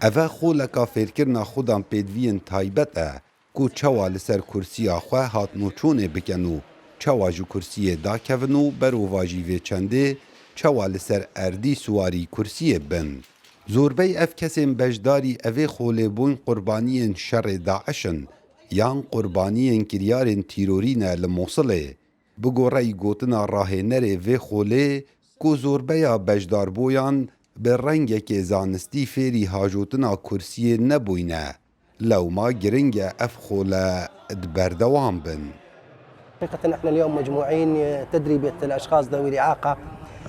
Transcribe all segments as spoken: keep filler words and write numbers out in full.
Eve xoleka fêrkirina xudan pêdiviyên taybet e ku çawa li ser kursiya xwe hatnûçûnê bikin û çawa ji kursiyê dakevin û berovajî vê çendê çawa li ser erdî siwarî kursiyê bin. Zorbey ev kesên beşdarî evê xolê bûn qurbaniyên şerê DAIŞ in yan qurbaniyên kiryarên tîrorî ne li Mosilê. Bi goreyî gotina rahênerê vê xolê ku zorbeya beşdarboyan bi rengekê zanistî fêrî hajotina kursiyê nebûyne, lewma giring e ev xole di berdewam bin. حقيقة احنا اليوم مجموعين تدريبية الأشخاص ذوي الإعاقة.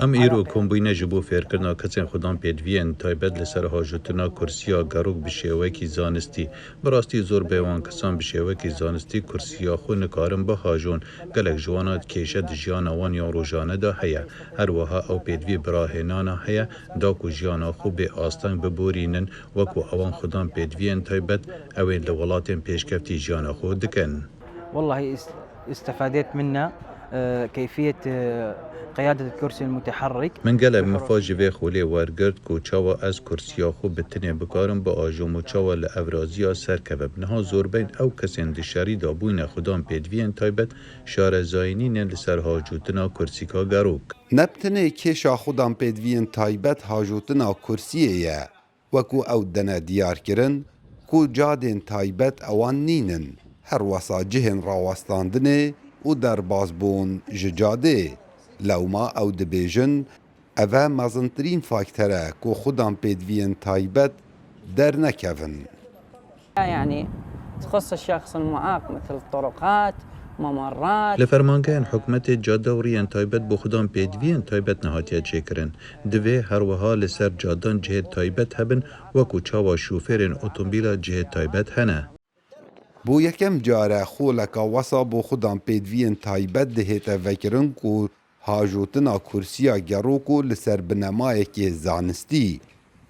Em îro kom bûyne ji bo fêrkirina kesên xudan pêdiviyên taybet li ser hajotina kursiya gerok bi şêwekî zanistî. Bi rastî zor bê wan kesan bi şêwekî zanistî kursiya xwe nikarin bihajon. Gelek ji wana kêşe di jiyana wan ya rojane de heye. Her wiha ew pêdivî bi rahênana heye da ku jiyana xwe bê asteng biborînin, wek ku ewan xudan pêdiviyên taybet ew ên li welatên pêşkeftî jiyana xwe dikin. والله است- استفاديت منه آه، كيفية آه، قيادة الكرسي المتحرك. Min gelek mifa ji vê xolê wergirt ku çawa ez kursiya xwe bi tinê bikarim biajom û çawa li evraziya serkevim. Niha zorbeyn ew kesên di şerî de bûyne xudan pêdiviyên taybet şarezayî nîne li ser hajotina kursîka gerok. Ne bi tinê kêşa xudan pêdiviyên taybet hajotina kursiyê ye. Wekû ew dene diyarkirin ku cadên taybet ewan nînin, her wesa cihên rawestandinê û derbazbûn ji cadê. Lewma ew dibêjin, eve mezintirîn fakter e ku xudan pêdiviyên taybet dernekevin. يعني تخص الشخص المعاق مثل الطرقات، ممرات. Li fermangehên hikûmetê cade û riyên taybet bo xudan pêdiviyên taybet nehatiye çêkirin. Divê her wiha li ser cadan cihê taybet hebin, wekû çawa şofêrên otomobîla cihê taybet hene. Bo yekem car e xoleka wesa bo xudan pêdiviyên taybet dihête vekirin ku hajotina kursiya gerok û li ser binemayekê zanistî,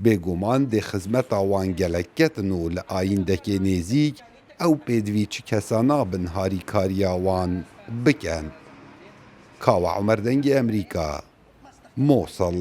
bêguman dê xizmeta wan gelek ketin û li ayîndekê nêzîk ew pêdivî çi kesana bin harîkariya wan bikin. Kawa Omer Dengê Emerîka, Mosil.